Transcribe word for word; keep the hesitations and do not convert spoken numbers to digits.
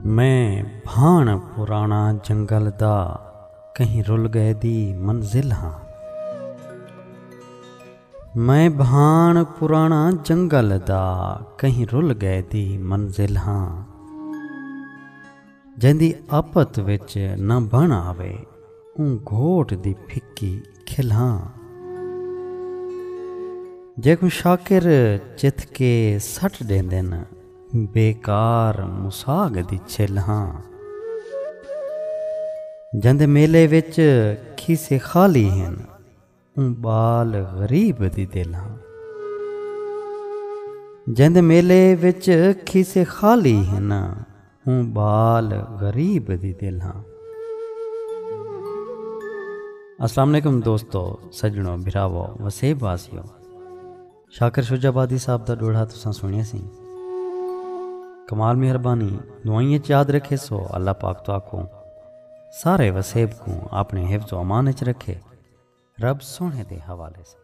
میں بھاݨ پراݨا جنگل دا، کہیں رل ڳئے دی منزل ہاں۔ میں بھاݨ پراݨا جنگل دا، کہیں رل ڳئے دی منزل ہاں۔ جیندی آپت وچ نہ بݨ آوے، اوں گھوٹ دی پھکی کھلہاں۔ جیکوں شاکر چتھ کے سٹ ݙیندن، بیکار مساگ دی چھل ہاں۔ جیندے میلے وچ کھیسے خالی ہن، اوں ٻال غریب دی دل ہاں۔ جیندے میلے وچ کھیسے خالی ہن، اوں ٻال غریب دی دل ہاں۔ السلام علیکم دوستو، سڄݨو، بھراوو، وسیب واسیو، شاکر شجاع آبادی صاحب دا ݙوہڑا تساں سݨیا سی۔ کمال مہربانی، دعائیں اچ یاد رکھیسو۔ اللہ پاک تہاکوں سارے وسیب کوں اپݨے حفظ و امان اچ رکھے۔ رب سوہݨے دے حوالے ساں۔